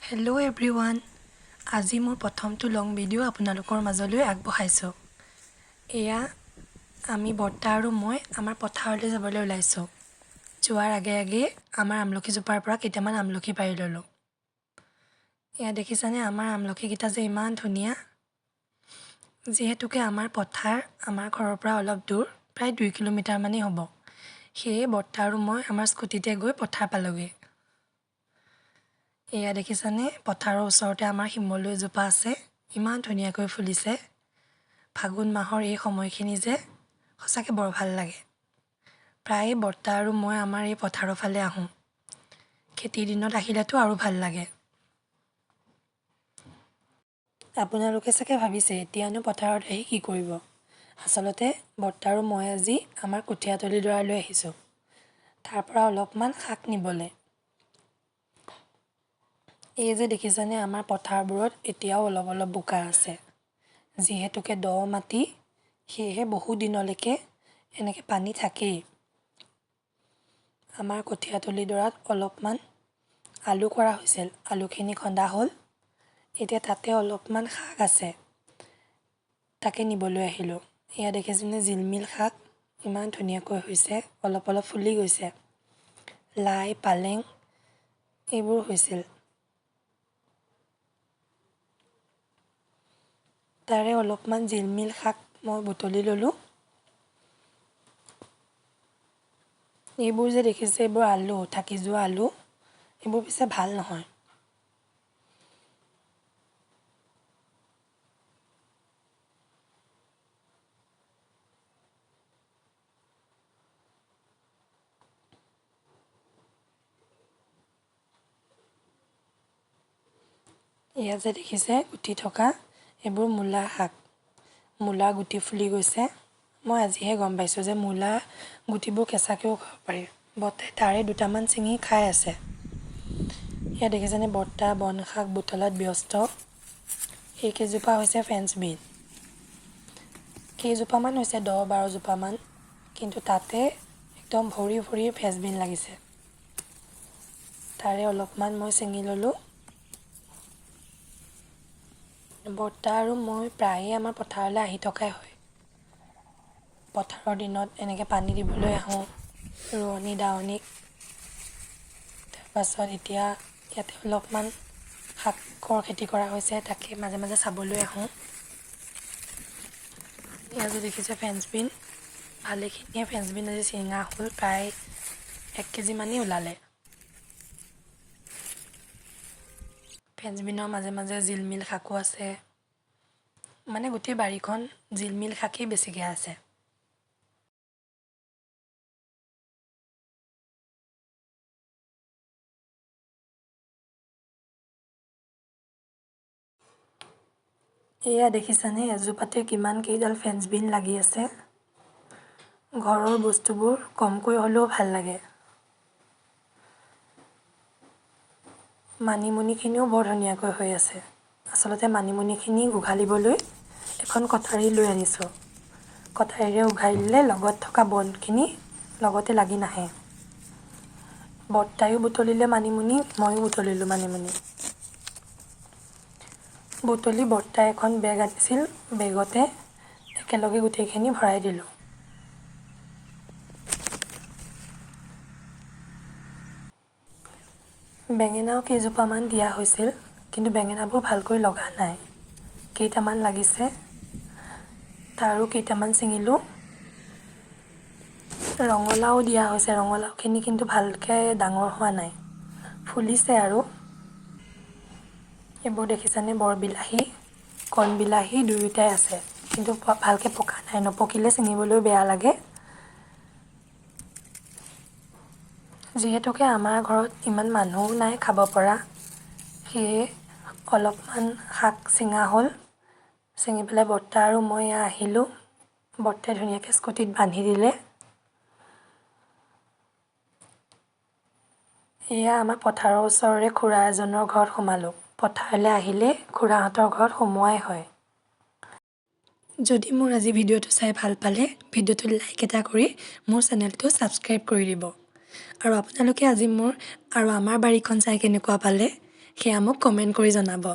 Hello' everyone, আজি মোৰ প্ৰথমটো লং ভিডিঅ' আপোনালোকৰ মাজলৈ আগবঢ়াইছোঁ। এয়া আমি বৰ্তা আৰু মই আমাৰ পথাৰলৈ যাবলৈ ওলাইছোঁ। যোৱাৰ আগে আগে আমাৰ আমলখিজোপাৰ পৰা কেইটামান আমলখি পাৰি ল'লোঁ। এয়া দেখিছানে আমাৰ আমলখিকেইটা যে ইমান ধুনীয়া। যিহেতুকে আমাৰ পথাৰ আমাৰ ঘৰৰ পৰা অলপ দূৰ, প্ৰায় 2 কিলোমিটাৰমানেই হ'ব। সেয়ে বৰ্তা আৰু মই আমাৰ স্কুটিতে গৈ পথাৰ পালোঁগৈ। এয়া দেখিছানে পথাৰৰ ওচৰতে আমাৰ শিমলু এজোপা আছে, ইমান ধুনীয়াকৈ ফুলিছে। ফাগুন মাহৰ এই সময়খিনি যে সঁচাকৈ বৰ ভাল লাগে। প্ৰায়ে বৰ্তা আৰু মই আমাৰ এই পথাৰৰ ফালে আহোঁ। খেতিৰ দিনত আহিলেতো আৰু ভাল লাগে। আপোনালোকে চাগে ভাবিছে এতিয়ানো পথাৰত আহি কি কৰিব। আচলতে বৰ্তা আৰু মই আজি আমাৰ কঠীয়াতলিডৰালৈ আহিছোঁ, তাৰ পৰা অলপমান শাক নিবলৈ। এই যে দেখিছেনে আমাৰ পথাৰবোৰত এতিয়াও অলপ অলপ বোকা আছে। যিহেতুকে দ মাটি, সেয়েহে বহু দিনলৈকে এনেকৈ পানী থাকেই। আমাৰ কঠীয়াতলিডৰাত অলপমান আলু কৰা হৈছিল, আলুখিনি খন্দা হ'ল। এতিয়া তাতে অলপমান শাক আছে, তাকে নিবলৈ আহিলোঁ। এয়া দেখিছেনে জিলমিল শাক ইমান ধুনীয়াকৈ হৈছে, অলপ অলপ ফুলি গৈছে। লাই, পালেং এইবোৰ হৈছিল। তাৰে অলপমান জিলমিল শাক মই বুটলি ল'লোঁ। এইবোৰ যে দেখিছে এইবোৰ আলু, থাকি যোৱা আলু। এইবোৰ পিছে ভাল নহয়। এয়া যে দেখিছে গুটি থকা এইবোৰ মূলা শাক। মূলা গুটি ফুলি গৈছে। মই আজিহে গম পাইছোঁ যে মূলা গুটিবোৰ কেঁচাকৈও খাব পাৰি। বৰ্তাই তাৰে দুটামান ছিঙি খাই আছে। এয়া দেখিছেনে বৰ্তা বন শাক বুটলাত ব্যস্ত। এইকেইজোপা হৈছে ফ্ৰেঞ্চ বিন। কেইজোপামান হৈছে, 10-12 জোপামান, কিন্তু তাতে একদম ভৰি ভৰি ফ্ৰেঞ্চ বিন লাগিছে। তাৰে অলপমান মই ছিঙি ল'লোঁ। বৰ্তা আৰু মই প্ৰায়ে আমাৰ পথাৰলৈ আহি থকাই হয়। পথাৰৰ দিনত এনেকৈ পানী দিবলৈ আহোঁ ৰোৱনী দাৱনীক। তাৰপাছত এতিয়া ইয়াতে অলপমান শাকৰ খেতি কৰা হৈছে, তাকে মাজে মাজে চাবলৈ আহোঁ। এয়া যে দেখিছে ফ্ৰেঞ্চ বিন, ভালেখিনিয়ে ফ্ৰেঞ্চ বিন আজি ছিঙা হ'ল, প্ৰায় 1 কেজিমানেই ওলালে। ফ্ৰেঞ্চ বিনৰ মাজে মাজে জিলমিল শাকো আছে, মানে গোটেই বাৰীখন জিলমিল শাকেই বেছিকৈ আছে। এয়া দেখিছানে এজোপাতে কিমান কেইডাল ফ্ৰেঞ্চ বিন লাগি আছে। ঘৰৰ বস্তুবোৰ কমকৈ হ'লেও ভাল লাগে। মানিমুনিখিনিও বৰ ধুনীয়াকৈ হৈ আছে। আচলতে মানিমুনিখিনি উঘালিবলৈ এখন কটাৰী লৈ আনিছোঁ। কটাৰীৰে উঘালি দিলে লগত থকা বনখিনি লগতে লাগি নাহে। বৰ্তায়ো বুটলিলে মানিমুনি, ময়ো বুটলিলোঁ মানিমুনি। বুটলি বৰ্তাই এখন বেগ আনিছিল, বেগতে একেলগে গোটেইখিনি ভৰাই দিলোঁ। বেঙেনাও কেইজোপামান দিয়া হৈছিল, কিন্তু বেঙেনাবোৰ ভালকৈ লগা নাই। কেইটামান লাগিছে, তাৰো কেইটামান ছিঙিলোঁ। ৰঙালাও দিয়া হৈছে, ৰঙালাওখিনি কিন্তু ভালকৈ ডাঙৰ হোৱা নাই, ফুলিছে আৰু। এইবোৰ দেখিছানে বৰ বিলাহী, কণ বিলাহী দুয়োটাই আছে, কিন্তু ভালকৈ পকা নাই। নপকিলে ছিঙিবলৈও বেয়া লাগে। যিহেতুকে আমাৰ ঘৰত ইমান মানুহো নাই খাব পৰা, সেয়ে অলপমান শাক ছিঙা হ'ল। ছিঙি পেলাই বৰ্তা আৰু মই আহিলোঁ। বৰ্তাই ধুনীয়াকৈ স্কুটিত বান্ধি দিলে। এয়া আমাৰ পথাৰৰ ওচৰৰে খুৰা এজনৰ ঘৰত সোমালোঁ। পথাৰলৈ আহিলে খুৰাহঁতৰ ঘৰত সোমোৱাই হয়। যদি মোৰ আজি ভিডিঅ'টো চাই ভাল পালে ভিডিঅ'টো লাইক এটা কৰি মোৰ চেনেলটো ছাবস্ক্ৰাইব কৰি দিব। আৰু আপোনালোকে আজি মোৰ আৰু আমাৰ বাৰীখন চাই কেনেকুৱা পালে সেয়া মোক কমেণ্ট কৰি জনাব।